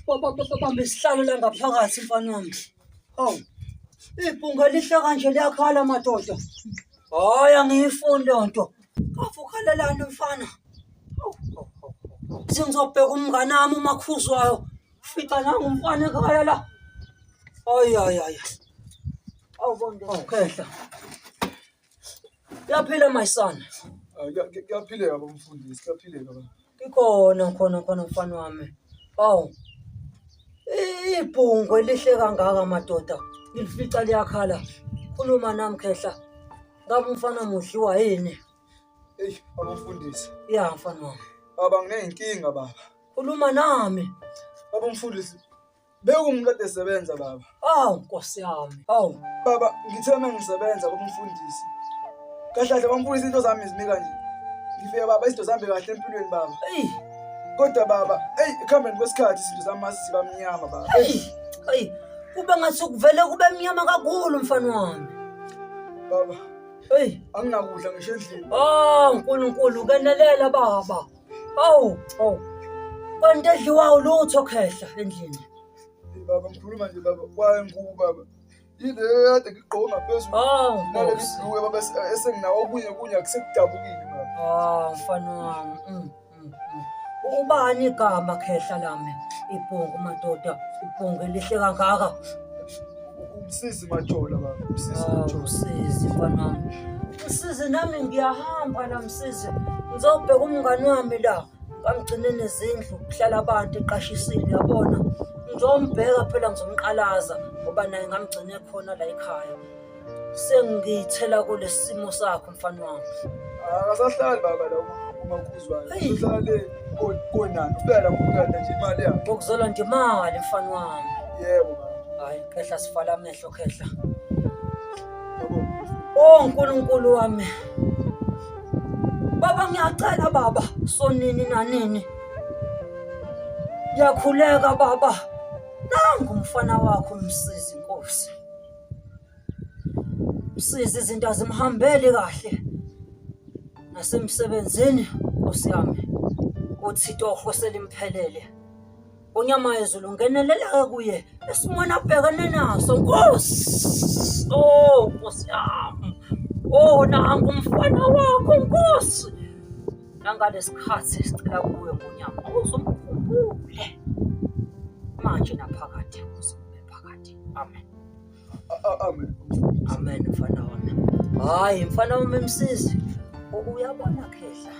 Bamba isihlalo la ngaphakathi mfana wami. Hawu. Ibhunga elihle kanje liyakhala madoda. Hayi angiyifuni leyo nto. Kafu ukhalelani mfana? Hawu, hawu, hawu, hawu. Sengizobheka umngane wami umakhuzwayo. Fica nangu umfana ekhaya la. Hayi hayi hayi. Awu bonke. Awu khehla. Uyaphila my son. Ah, kuyaphileka baba mfundisi, kuyaphileka baba. Ngikhona khona khona mfana wami. Awu. Ibhungu elihle kangaka madoda. Ngilifica liyakhala. Khuluma nami khehla. Ngabe umfana wami udliwa yini? Eyi baba mfundisi. Ya mfana wami. Baba nginey'nkinga baba. Khuluma nami. Baba mfundisi, Bekungumuntu kade esebenza baba. Awu Nkosi yami. Awu. Baba ngithe uma ngisebenza kumfundisi. Kahle kahle bamfundisi into zami zimi kanje. Ngifike baba izinto zami kahle empilweni baba. Eyi. Kodwa baba, eyi ekuhambeni kwesikhathi izinto zami mase ziba mnyama baba. Eyi. Eyi. Kube ngathi kuvele kube mnyama kakhulu mfana wami. Baba. Eyi. Anginakudla ngisho endlini. Oh uNkulunkulu kenelela baba. Awu, awu. Kanti edliwa ulutho khehla endlini. Hey, baba ngikhuluma nje baba kwaye ngubo baba. Yile kade ngigqoke ngaphezulu. Awu, Naleli Nkosi. bhulukwe baba esenginawo okunye kunye akusekudabukile baba. Ah, mfana wami. Ubani igama khehla lami? Ibhungu madoda, ibhungu elihle kangaka. Umsizi Majola baba, umsizi Ah, Majola. Msizi mfana wami. Msizi nami ngiyahamba la msizi. Ngizobheka umngani wami la. Ngamgcine nezindlu kuhlala abantu eqashisile yabona. Ngizombheka phela ngizomqalaza ngoba naye ngamgcine khona la ekhaya. Sengithela kulesimo sakho mfana wami. Akasahlali baba la umakhuzwayo. Eyi. Uhlala le konani. Ubeka la ngokugada nje imali yakhe. Ngokuzolanda nje imali mfana wami. Yebo baba. Hayi khehla sivala amehlo khehla. Yabo. Oh uNkulunkulu wami. Baba ngiyacela baba sonini nanini. Ngiyakhuleka baba. Nangu umfana wakho umsizi Nkosi. Msizi izinto azimhambeli kahle. Nasemsebenzini Nkosi yami. Uthi toho selimphelele. Unyama yezulu ngenelela-ke kuye esimweni abhekene naso Nkosi. Oh Nkosi yami. Oh nangu umfana wakho Nkosi. Nangalesikhathi sicela kuwe ngonyama uzumkhumbule. Manje naphakade kuze kube phakade. Amen. Amen. Amen mfana wami. Hayi mfana wami msizi. Uyabona khehla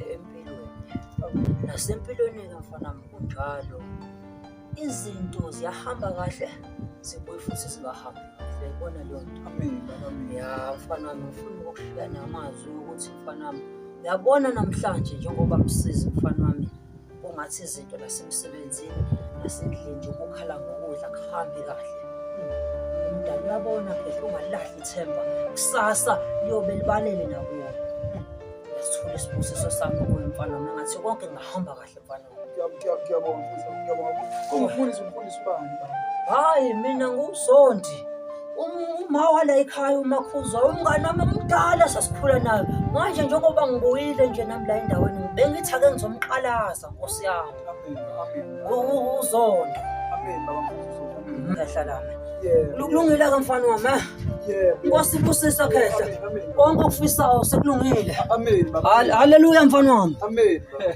empilweni. Nasempilweni ke mfana wami kunjalo. Izinto ziyahamba kahle zibuye futhi zingahambi kahle. Uyayibona leyo nto. Amen. Amen. Ya mfana wami ngifuna ukukushiya namazwi ukuthi mfana wami uyabona namhlanje njengoba msizi mfana wami Kungathi izinto nasemsebenzini nasendlini nje ukukhala ngokudla kuhambi kahle. Umdali uyabona phela ungalilahli ithemba. Kusasa liyobe libalele nakuwe. Ngisithula isibusiso sami kuwe mfana wami ngathi konke kungahamba kahle mfana wami. Ngiyabonga mfundisi, ngiyabonga. Ungumfundisi, umfundisi ubani baba? Hayi mina nguzondi. Uma wala ekhaya uMakhuzwa umngane wami omdala sasikhula naye. Manje njengoba ngibuyile nje nami la endaweni bengithi ake ngizomqalaza nkosi yami. Amen, amen. Uzondo. Amen baba mfundisi. Amen. Khehla lami. Yebo. Kulungile ke mfana wami. eh? Yebo. Nkosi ibusise khehla. Amen, amen. Konke okufisayo sekulungile. Amen baba. Haleluya mfana wami. Amen baba.